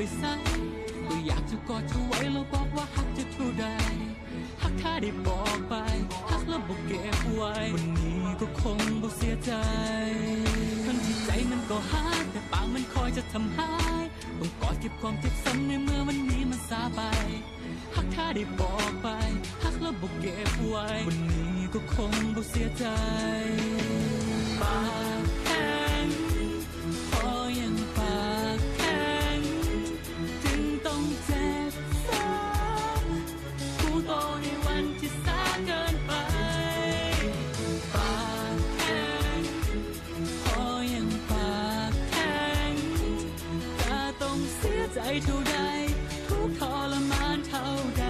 ໄປໃສ ກໍຢາກຈະກອດເຈົ້າໄວ້ ແລ້ວບອກວ່າຮັກເຈົ້າເທົ່າໃດ. ຫາກຖ້າໄດ້ບອກໄປ ຮັກແລ້ວບໍ່ເກັບໄວ້ ວັນນີ້ກໍຄົງບໍ່ເສຍໃຈ. ທັງທີ່ໃຈມັນກໍຮັກ ແຕ່ປາກມັນຄອຍຈະທຳຮ້າຍ ຕ້ອງກອດເກັບຄວາມເຈັບຊ້ຳ ໃນເມື່ອວັນນີ້ມັນສາຍໄປ. ຫາກຖ້າໄດ້ບອກໄປ ຮັກແລ້ວບໍ່ເກັບໄວ້ ວັນນີ້ກໍຄົງບໍ່ເສຍໃຈ. ປາກແຂງ ຂໍຍັງປາກແຂງ ຈຶ່ງຕ້ອງເຈັບຊ້ຳ ຮູ້ໂຕໃນວັນທີ່ສາເກີນໄປ. ປາກແຂງ ຂໍຍັງປາກແຂງ ຈະຕ້ອງເສຍໃຈເທົ່າໃດ ທຸກທໍລະມານເທົ່າໃດ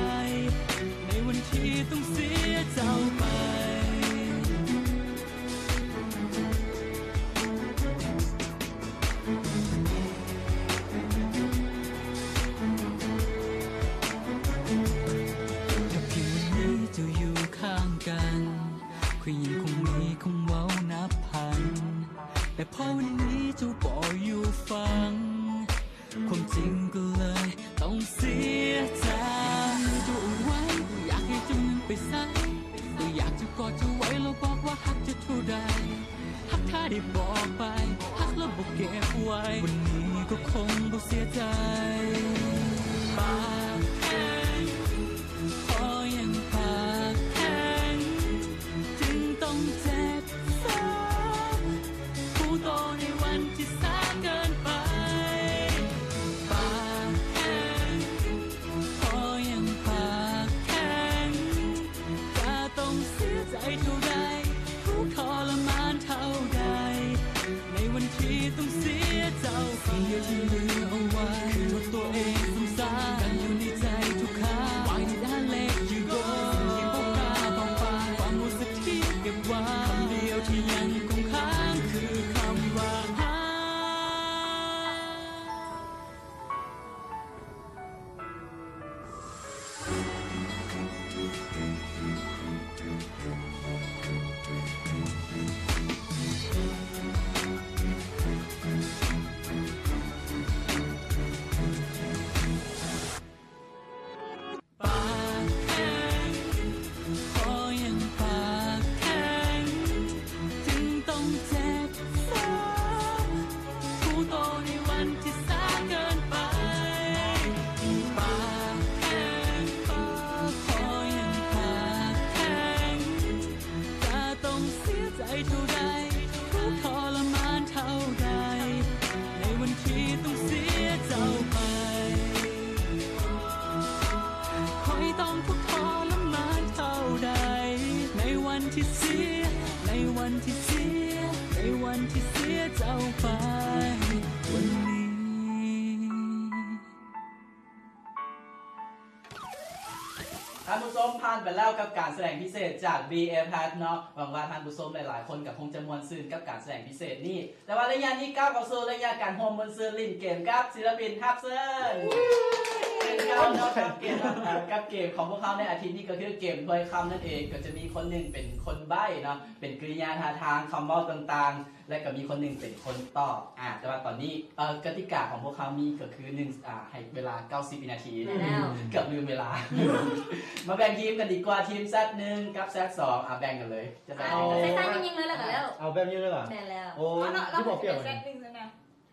ໃນວັນທີ່ຕ້ອງເສຍເຈົ້າໄປ. ຖ້າພຽງວັນນີ້ເຈົ້າຢູ່ຂ້າງກັນ ຂ້ອຍຍັງຄົງມີຄຳເວົ້ານັບພັນ ແຕ່ພໍວັນນີ້ເຈົ້າບໍ່ຢູ່ຟັງ ຄວາມຈິງກໍເລີຍຕ້ອງເສຍໃຈ. ເຈົ້າອວດໄວ້ ບໍ່ຢາກໃຫ້ເຈົ້ານັ້ນໄປໃສ ກໍຢາກຈະກອດເຈົ້າໄວ້ ແລ້ວບອກວ່າຮັກເຈົ້າເທົ່າໃດ. ຫາກຖ້າໄດ້ບອກໄປ ຮັກແລ້ວບໍ່ເກັບໄວ້ ວັນນີ້ກໍຄົງບໍ່ເສຍໃຈ. ປາກແຂງ ຂໍຍັງປາກແຂງ ຈຶ່ງຕ້ອງເຈັບຊ້ຳ ຮູ້ໂຕໃນວັນທີ່ສາເກີນໄປ. ປາກແຂງ ຂໍຍັງປາກແຂງ ຈະຕ້ອງເສຍໃຈເທົ່າໃດ ທຸກທໍລະມານເທົ່າໃດ ໃນວັນທີ່ຕ້ອງເສຍເຈົ້າໄປ. ສິ່ງດຽວທີ່ເຫຼືອເອົາໄວ້ ຄືໂທດຕົວເອງຊ້ຳໆ ກັນຢູ່ໃນໃຈທຸກຄັ້ງ Why did I let you go ທີ່ບໍ່ກ້າບອກໄປ ຄວາມຮູ້ສຶກທີ່ເກັບໄວ້ ຄຳດຽວທີ່ຍັງຄົງຄ້າງ ຄືຄຳວ່າຮັກ. ປາກແຂງ ຂໍຍັງປາກແຂງ ຈຶ່ງຕ້ອງເຈັບຊ້ຳ ຮູ້ໂຕໃນວັນທີ່ສາເກີນໄປ. ປາກແຂງ ຂໍຍັງປາກແຂງ ຈະຕ້ອງເສຍໃຈເທົ່າໃດ ທຸກທໍລະມານເທົ່າໃດ ໃນວັນທີ່ຕ້ອງເສຍເຈົ້າໄປ. ຂ້ອຍຕ້ອງທຸກທໍລະມານເທົ່າໃດ ໃນວັນທີ່ເສຍ ໃນວັນທີ່ເສຍ ໃນວັນທີ່ເສຍເຈົ້າໄປ ວັນນີ້. ທ່ານຜູ້ຊົມ ຜ່ານໄປແລ້ວກັບການສະແດງພິເສດຈາກ ບີເອ ພັດເນາະ. ຫວັງວ່າທ່ານຜູ້ຊົມຫຼາຍໆຄົນກໍຄົງຈະມ່ວນຊື່ນກັບການສະແດງພິເສດນີ້. ແຕ່ວ່າໄລຍະນີ້ກ້າວເຂົ້າສູ່ໄລຍະການຮ່ວມມ່ວນຊື່ຫຼິ້ນເກມກັບສິລະປິນຮັບເຊີນ. ເຊັ່ນເກົ່າເນາະ ກັບເກມ ເອີ ກັບເກມຂອງພວກເຮົາໃນອາທິດນີ້ກໍຄືເກມທວຍຄຳນັ້ນເອງ. ກໍຈະມີຄົນໜຶ່ງເປັນຄົນໃບ້ເນາະ ເປັນກິລິຍາທ່າທາງ ຄຳເວົ້າຕ່າງໆ ແລະກໍມີຄົນໜຶ່ງເປັນຄົນຕອບ. ອາ ແຕ່ວ່າຕອນນີ້ ເອີ ກະຕິກາຂອງພວກເຮົາມີກໍຄືໜຶ່ງ ອາ ໃຫ້ເວລາເກົ້າສິບວິນາທີ. ແລ້ວ ເກືອບລືມເວລາ. ມາແບ່ງທີມກັນດີກວ່າ ທີມແຊັດໜຶ່ງກັບແຊັດສອງ. ອາ ແບ່ງກັນເລີຍ. ຈະແບ່ງ ເອົາ ໃສ່ໆຍິງໆເລີຍ ແລ້ວກໍແລ້ວ. ເອົາແບບນີ້ເລີຍຫວາ? ແມ່ນແລ້ວ. ໂອ້ ເອົາເນາະ ຄືບໍ່ປ່ຽນແຊັດໜຶ່ງຊັ້ນນະ.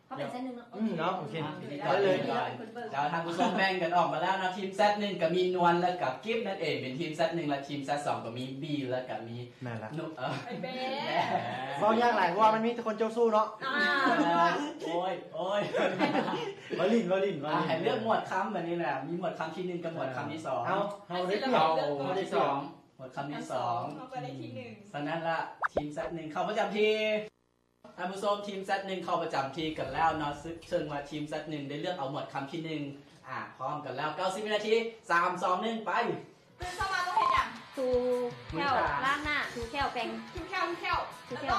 ເຮົາເປັນຊັ້ນໜຶ່ງເນາະ. ອືມ ໂອເຄ ເນາະ ພິທີກອນ ເລີຍ. ແລ້ວທ່ານຜູ້ຊົມແບ່ງກັນອອກມາແລ້ວເນາະ. ທີມແຊັດໜຶ່ງກໍມີນວນ ແລ້ວກໍກິບນັ້ນເອງ ເປັນທີມແຊັດໜຶ່ງ ແລະ ທີມແຊັດສອງກໍມີບີ ແລ້ວກໍມີ ແມ່ນລະ ນຸ ເອີ ເວົ້າຍາກຫຼາຍ ເພາະວ່າມັນມີແຕ່ຄົນເຈົ້າຊູ້ເນາະ. ອ່າ ໂອ້ຍ ໂອ້ຍ ເວົ້າຫຼິ້ນ ເວົ້າຫຼິ້ນ ເວົ້າຫຼິ້ນ. ໃຫ້ເລືອກໝວດຄຳບັດນີ້ນະ ມີໝວດຄຳທີໜຶ່ງກັບໝວດຄຳທີສອງ. ເອົາ ເຮົາໄດ້ປ່ຽນ ເຮົາທີສອງ ໝວດຄຳທີສອງ ເຮົາກໍໄດ້ທີໜຶ່ງ. ສະນັ້ນລະ ທີມແຊັດໜຶ່ງເຂົ້າປະຈຳທີ່. ທ່ານຜູ້ຊົມ ທີມແຊັດໜຶ່ງເຂົ້າປະຈຳທີ່ກັນແລ້ວເນາະ ຊຶ່ງ ເຊິ່ງວ່າທີມແຊັດໜຶ່ງໄດ້ເລືອກເອົາໝວດຄຳທີໜຶ່ງ. ອາ ພ້ອມກັນແລ້ວ ເກົ້າສິບວິນາທີ. ສາມ ສອງ ໜຶ່ງ ໄປ. ຕື່ນເຊົ້າມາຕ້ອງເຮັດຫຍັງ? ຖູແຂ້ວ ລ້າງໜ້າ ຖູແຂ້ວ ແປງ ຖູແຂ້ວ ຖູແຂ້ວ ຖູແຂ້ວ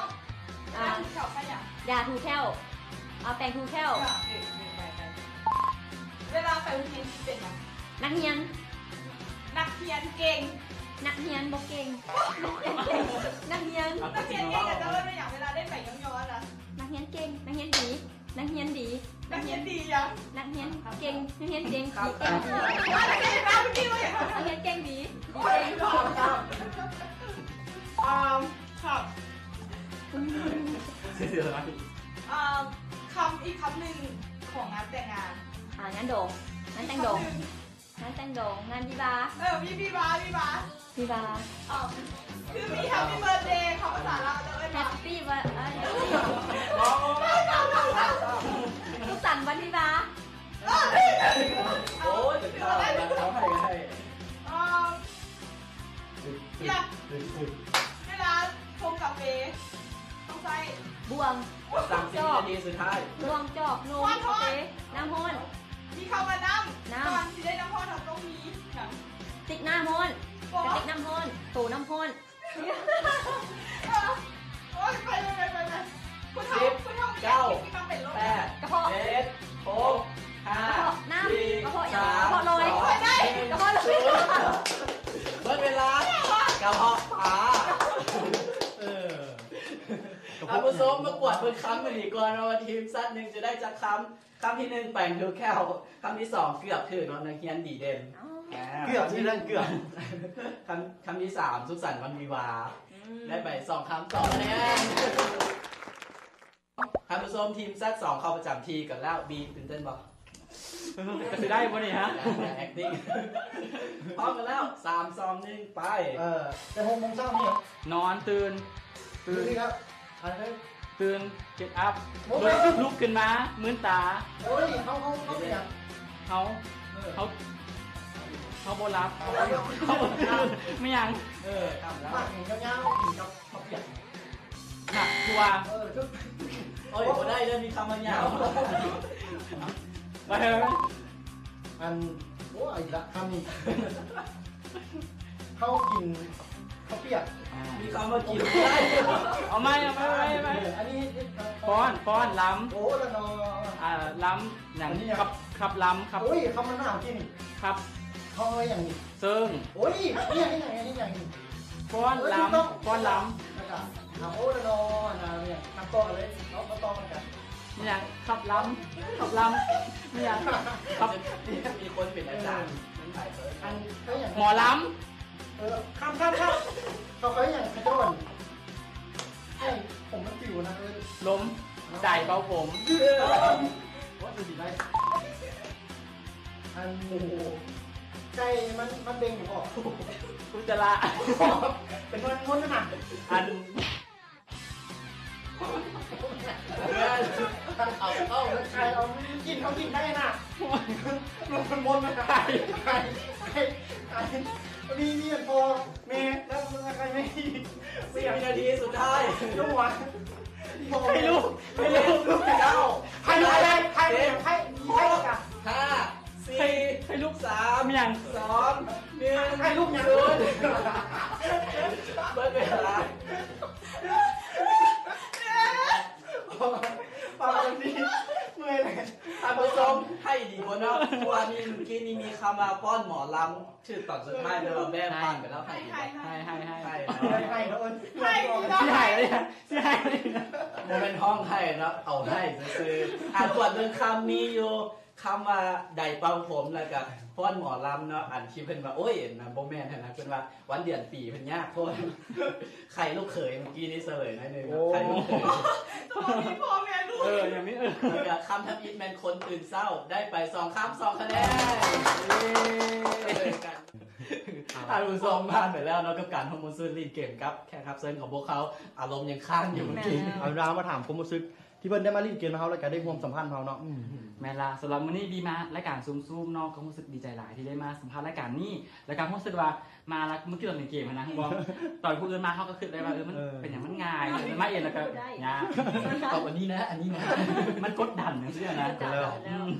ອາ ຖູແຂ້ວ ໃຊ້ຫຍັງ? ຢາຖູແຂ້ວ ເອົາແປງຖູແຂ້ວ. ເວລາໄປໂຮງຮຽນຊິເປັນຫຍັງ? ນັກຮຽນ. ນັກຮຽນເກັ່ງ. ນັກຮຽນບໍ່ເກັ່ງ. ນັກຮຽນ ນັກຮຽນເກັ່ງ ເຂົາເອີ້ນວ່າຫຍັງ ເວລາໄດ້ໄປຍ້ອນໆນະ? ນັກຮຽນເກັ່ງ ນັກຮຽນດີ. ນັກຮຽນດີ. ນັກຮຽນດີຫຍັງ? ນັກຮຽນເກັ່ງ, ນັກຮຽນເກັ່ງດີ, ເກັ່ງດີ. ນັກຮຽນເກັ່ງດີ, ດີເກັ່ງ. ອາ ຄັບ ເສຍເວລາ. ອາ ຄຳອີກຄຳໜຶ່ງຂອງງານແຕ່ງງານ. ອາ ງານດົງ, ງານແຕ່ງດົງ. ງານແຕ່ງດົງ, ງານວິວາ. ເອີ ວິ ວິວາ, ວິວາ. ວິວາ. ເອີ ຄືມີ Happy Birthday ຂອງພາສາລາວເອີ້ນວ່າ Happy Bir-, ເອີ ສຸກສັນວັນວິວາ. ໂອ້ຍ ເອົາໃຫ້ ເອົາໃຫ້. ເອີ ຢາກ ເວລາຊົງກາເຟ ຕ້ອງໃຊ້ບ່ວງ ສາມສິບວິນາທີສຸດທ້າຍ. ບ່ວງ ຈອກ ລົງ ກາເຟ ນ້ຳຮ້ອນ. ມີຄຳວ່ານ້ຳ. ນ້ຳ. ກ່ອນຊິໄດ້ນ້ຳຮ້ອນ ເຮົາຕ້ອງມີຫຍັງ? ຕິກນ້ຳຮ້ອນ. ກະຕິກນ້ຳຮ້ອນ. ໂຕນ້ຳຮ້ອນ. ໂອ້ຍ ໄປ ໄປ ໄປ ໄປ. ຜູ້ເຖົ້າ ຜູ້ເຖົ້າມີຄຳເປັນ ແປດ ເຈັດ ຫົກ ຫ້າ ກະເພາະນ້ຳ ສີ່ ກະເພາະຫຍັງ? ສາມ ກະເພາະລອຍ. ສອງ ກະເພາະລອຍ. ເບິດເວລາ. ກະເພາະປາ. ເອີ ທ່ານຜູ້ຊົມ ມາກວດເບິ່ງຄຳມື້ນີ້ກ່ອນ ວ່າທີມຊັດໜຶ່ງຈະໄດ້ຈັກຄຳ. ຄຳທີໜຶ່ງ ແປງຖືແຂ້ວ, ຄຳທີສອງ ເກືອບຖືເນາະ, ນັກຮຽນດີເດັ່ນ. ເກືອບ ມີເລື່ອງເກືອບ. ຄຳ ຄຳທີສາມ ສຸກສັນວັນວິວາ. ອືມ ໄດ້ໄປສອງຄຳ ສອງຄະແນນ. ທ່ານຜູ້ຊົມ ທີມຊັດສອງເຂົ້າປະຈຳທີ່ກັນແລ້ວ. ບີ ຕື່ນເຕັ້ນບໍ່? ກະຊິໄດ້ບໍ່ນີ້ຮະ? ແອັກຕິ້ງ. ພ້ອມກັນແລ້ວ ສາມ ສອງ ໜຶ່ງ ໄປ. ເອີ ແຕ່ຫົກໂມງເຊົ້ານີ້ ນອນ ຕື່ນ ຕື່ນ ຕື່ນ get up ລຸກຂຶ້ນມາ ມືນຕາ. ໂອ້ຍ ເຮົາ ເຮົາ ເຮົາເປັນຫຍັງ? ເຮົາ ເອີ ເຮົາ ເຮົາບໍ່ຫຼັບ ເຮົາບໍ່ຕື່ນ. ແມ່ນຫຍັງ? ເອີ ໝາກຫຍັງຍາວໆ ກິນກັບເຂົ້າປຽກ. ໝາກຖົ່ວ. ເອີ ໂອ້ຍ ບໍ່ໄດ້ເດີ ມີຄຳວ່າຍາວ. ໄປເອີ. ອັນ ໂອ້ ອີກລະ ຄຳນີ້ ເຮົາກິນເຂົ້າປຽກ. ມີຄຳວ່າກິນບໍ່ໄດ້. ເອົາໃໝ່ ເອົາໃໝ່ ເອົາໃໝ່. ອັນນີ້ ຟ້ອນ ຟ້ອນ ລຳ. ໂອ້ ລະນໍ. ອ່າ ລຳຫຍັງ? ຄັບ ຄັບລຳ ຄັບ. ໂອ້ຍ ຄຳມັນໜາວກິນ. ຄັບ ເຮົາເອີ້ນຫຍັງນີ້? ເຊິ່ງ. ໂອ້ຍ ນີ້ຫຍັງ ນີ້ຫຍັງ ນີ້ຫຍັງ? ຟ້ອນ ລຳ ຟ້ອນ ລຳ. ແລ້ວກະ ອ່າ ໂອ້ ລະນໍ ອັນນັ້ນຫຍັງ? ນຳຕໍ່ກັນເລີຍ ເນາະ ມາຕໍ່ກັນ. ມີຫຍັງ? ຂັບລຳ ຂັບລຳ. ມີຫຍັງ? ຂັບ ມີຄົນເປັນອາຈານ ເອີ ອັນ ເອີ້ນຫຍັງ? ໝໍລຳ. ເອີ ຂ້າມ ຂ້າມ ຂ້າມ. ເຂົາເອີ້ນຫຍັງ? ເຂົາເຈົ້າ ອັນ ເອີ ຜົມມັນປິວນະ ເອີ້ນ ລົມ ດາຍເປົ່າຜົມ. ໂອ້ ຄືຊິໄດ້ ອັນ ໄກ່ມັນ ມັນເບັ່ງອອກ ອຸດຈະລະ ເປັນມົນໆ ຫັ້ນນະ ອັນ ເອົາ ເອົາ ເອົາ ໄກ່ ເອົາ ກິນ ເຮົາກິນໄດ້ນະ ມັນມົນໆ ຫັ້ນນະ ໄກ່ ໄກ່ ໄກ່ ມີ ມີອັນພໍ່ແມ່ ແລ້ວມັນໄກ່ ມີ ສິບວິນາທີສຸດທ້າຍ ຈະວ່າ ໃຫ້ລູກ ໃຫ້ລູກ ເຈົ້າ ໃຫ້ລູກ ໃຫ້ລູກ ໃຫ້ລູກ ໃຫ້ລູກ ຫ້າ ສີ່ ໃຫ້ລູກ ສາມ ຫຍັງ ສອງ ໜຶ່ງ ໃຫ້ລູກຫຍັງ ສູນ ເບິດເວລາ. ຟັງດີ ເມື່ອຍເລີຍ ທ່ານຜູ້ຊົມ ໃຫ້ດີບໍ່ເນາະ ເພາະວ່ານີ້ ມື້ກີ້ນີ້ມີຄຳວ່າຟ້ອນໝໍລຳ ຖືກຕອນສຸດທ້າຍ ແຕ່ວ່າແບບຜ່ານໄປແລ້ວ ໃຫ້ດີບໍ່? ໃຫ້ ໃຫ້ ໃຫ້ ໃຫ້ ໃຫ້ເນາະ ໃຫ້ດີເນາະ ຊິໃຫ້ ຊິໃຫ້ ບໍ່ແມ່ນຮ້ອງໄຫ້ເນາະ ເອົາໃຫ້ຊື່ໆ. ອ່າ ກວດເບິ່ງຄຳມີຢູ່ ຄຳວ່າດາຍເປົ່າຜົມ ແລ້ວກະຟ້ອນໝໍລຳເນາະ ອັນທີ່ເພິ່ນວ່າ ໂອ້ຍ ອັນນັ້ນບໍ່ແມ່ນຫັ້ນນະ ເພິ່ນວ່າວັນເດືອນປີເພິ່ນຍາກໂພດ. ໄຂ່ລູກເຂີຍ ມື້ກີ້ນີ້ສະເຫຼີຍໜ້ອຍໜຶ່ງເນາະ ໂອ້ ໄຂ່ລູກເຂີຍ ບໍ່ມີພໍ່ແມ່ລູກ ເອີ ຍັງມີ ເອີ ແລ້ວກະຄຳທຳອິດແມ່ນຄົນຕື່ນເຊົ້າ ໄດ້ໄປສອງຄຳ ສອງຄະແນນ. ເຢ້ ທ່ານຜູ້ຊົມ ຜ່ານໄປແລ້ວເນາະ ກັບການຮ່ວມມ່ວນຊື່ນຫຼິ້ນເກມກັບແຂກຮັບເຊີນຂອງພວກເຮົາ ອາລົມຍັງຄ້າງຢູ່ເມື່ອກີ້. ເອົາເວລາມາຖາມຄວາມຮູ້ສຶກ ທີ່ເພິ່ນໄດ້ມາຫຼິ້ນເກມນຳເຮົາ ແລ້ວກະໄດ້ຮ່ວມສຳພັນເຮົາເນາະ. ອືມ ແມ່ນລະ ສຳລັບມື້ນີ້ບີມາໄລການຊຸມໆເນາະ ກໍຮູ້ສຶກດີໃຈຫຼາຍທີ່ໄດ້ມາສຳພາດລາຍການນີ້ ແລ້ວກໍຮູ້ສຶກວ່າມາແລ້ວ ມື້ກີ້ຕອນຫຼິ້ນເກມຫັ້ນນະ ຮູ້ບໍ່ ຕອນຜູ້ອື່ນມາເຮົາກໍຄິດໄດ້ວ່າ ເອີ ມັນເປັນຫຍັງ ມັນງ່າຍ ມາເອງແລ້ວກໍຍາກ ເອົາອັນນີ້ນະ ອັນນີ້ນະ ມັນກົດດັນຈັ່ງຊີ້ນະ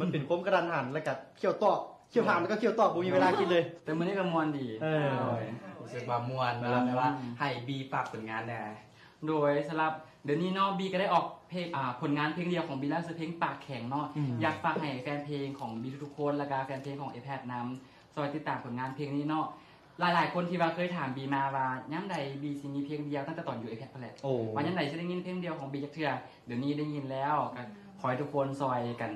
ມັນເປັນຄວາມກະທັນຫັນ ແລ້ວກໍຂ້ຽວຕອກ ຂ້ຽວຖາມ ແລ້ວກໍຂ້ຽວຕອກ ບໍ່ມີເວລາຄິດເລີຍ ແຕ່ມື້ນີ້ກໍມ່ວນດີ. ເອີ ໂດຍ ຮູ້ສຶກວ່າມ່ວນ ແມ່ນລະ ແມ່ນລະ ແຕ່ວ່າໃຫ້ບີຝາກຜົນງານແດ່. ໂດຍ ສຳລັບເດືອນນີ້ເນາະ ບີກໍໄດ້ອອກເພງ ອ່າ ຜົນງານເພງດຽວຂອງບີແລ້ວ ຊື່ເພງປາກແຂງເນາະ. ອືມ ຢາກຝາກໃຫ້ແຟນເພງຂອງບີທຸກໆຄົນ ແລ້ວກະແຟນເພງຂອງເອແພັດນຳ ຊ່ອຍຕິດຕາມຜົນງານເພງນີ້ເນາະ. ຫຼາຍໆຄົນທີ່ວ່າເຄີຍຖາມບີມາວ່າ ຍາມໃດບີຊິມີເພງດຽວ ຕັ້ງແຕ່ຕອນຢູ່ເອແພັດພຸ້ນແຫຼະ ໂອ້ ວ່າຍາມໃດຊິໄດ້ຍິນເພງດຽວຂອງບີຈັກເທື່ອ. ດຽວນີ້ໄດ້ຍິນແລ້ວ ກໍ ຂໍໃຫ້ທຸກຄົນຊ່ອຍກັນ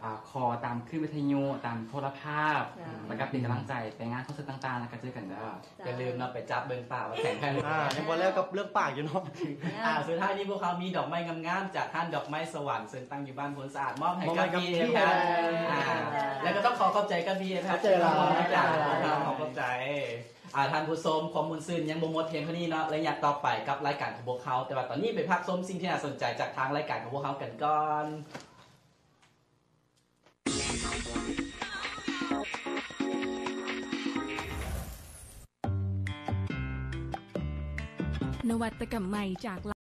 ອ່າ ຂໍຕາມຄື້ນວິທະຍຸ ຕາມໂທລະພາບ ແລ້ວກໍເປັນກຳລັງໃຈໄປງານຄອນເສີດຕ່າງໆ ແລ້ວກໍເຈີກັນເດີ. ຢ່າລືມເນາະ ໄປຈັບເບິ່ງປາກວ່າແຂງແຂງ. ອ່າ ຍັງບໍ່ແລ້ວກັບເລື່ອງປາກຢູ່ເນາະ. ອ່າ ສຸດທ້າຍນີ້ພວກເຮົາມີດອກໄມ້ງາມໆ ຈາກຮ້ານດອກໄມ້ສະຫວັນ ເຊິ່ງຕັ້ງຢູ່ບ້ານໂພນສະອາດ ມອບໃຫ້ກັບ ບີເອັມ ແລ້ວກໍຕ້ອງຂໍຂອບໃຈກັບ ບີເອັມ ເຈົ້າ ຂອບໃຈ. ອ່າ ທ່ານຜູ້ຊົມ ຄວາມມ່ວນຊື່ນຍັງບໍ່ໝົດພຽງເທົ່ານີ້ເນາະ ໄລຍະຕໍ່ໄປກັບລາຍການຂອງພວກເຮົາ, ແຕ່ວ່າຕອນນີ້ໄປພັກຊົມສິ່ງທີ່ໜ້າສົນໃຈຈາກທາງລາຍການຂອງພວກເຮົາກັນກ່ອນ. ນະວັດຕະກຳໃໝ່ຈາກ